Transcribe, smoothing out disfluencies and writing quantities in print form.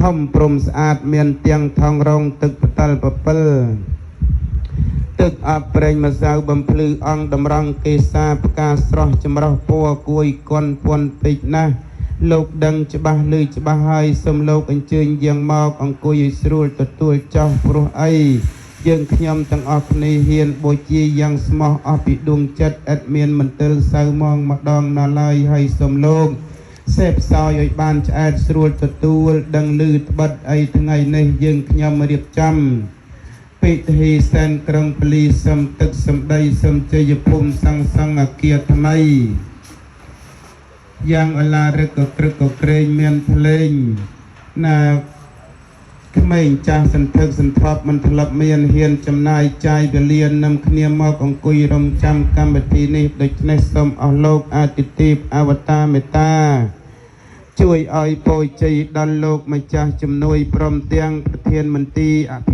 ធំព្រំស្អាតមានទាំងថងរងទឹកបតលពពិលទឹកអបប្រេងម្សៅបំភ្លឺអង្គតម្រង់កេសាផ្កាស្រស់ចម្រោះពណ៌គួយគន់ពន់ពេកណាស់លោកដឹងច្បាស់ឮច្បាស់ហើយសូមលោកអញ្ជើញយាងមកអង្គុយឲ្យស្រួលទទួលចោះព្រោះអីយើងខ្ញុំទាំងអស់គ្នាហ៊ានបូជាយ៉ាងស្មោះអស់ពីដួងចិត្តឥតមានមន្ទិលសៅមងម្ដងណាឡើយហើយសូមលោកសេពសោយឲ្យបានឆ្អែតស្រួលទទួលដឹងឮត្បិតអីថ្ងៃនេះយើងខ្ញុំរៀបចំពិធីសែនក្រុងពលីសំទឹកសំដីសំជ័យភូមិសង្សង់អគារថ្មីយ៉ាងអឡារឹកក៏ក្រឹកក៏ក្រែងមានភ្លេងណាក្មេងចាស់សន្ធឹកសន្ធាប់មិនធ្លាប់មានហ៊ានចំណាយចាយវេលានាំគ្នាមកអង្គុយរំចាំកម្មវិធីនេះដូច្នេះសូមអស់លោកអាទិទេពអវតារមេត្តាជួយឲ្យពរជ័យដល់លោកម្ចាស់ជំនួយព្រមទាំងប្រធានមន្ទីរអភិ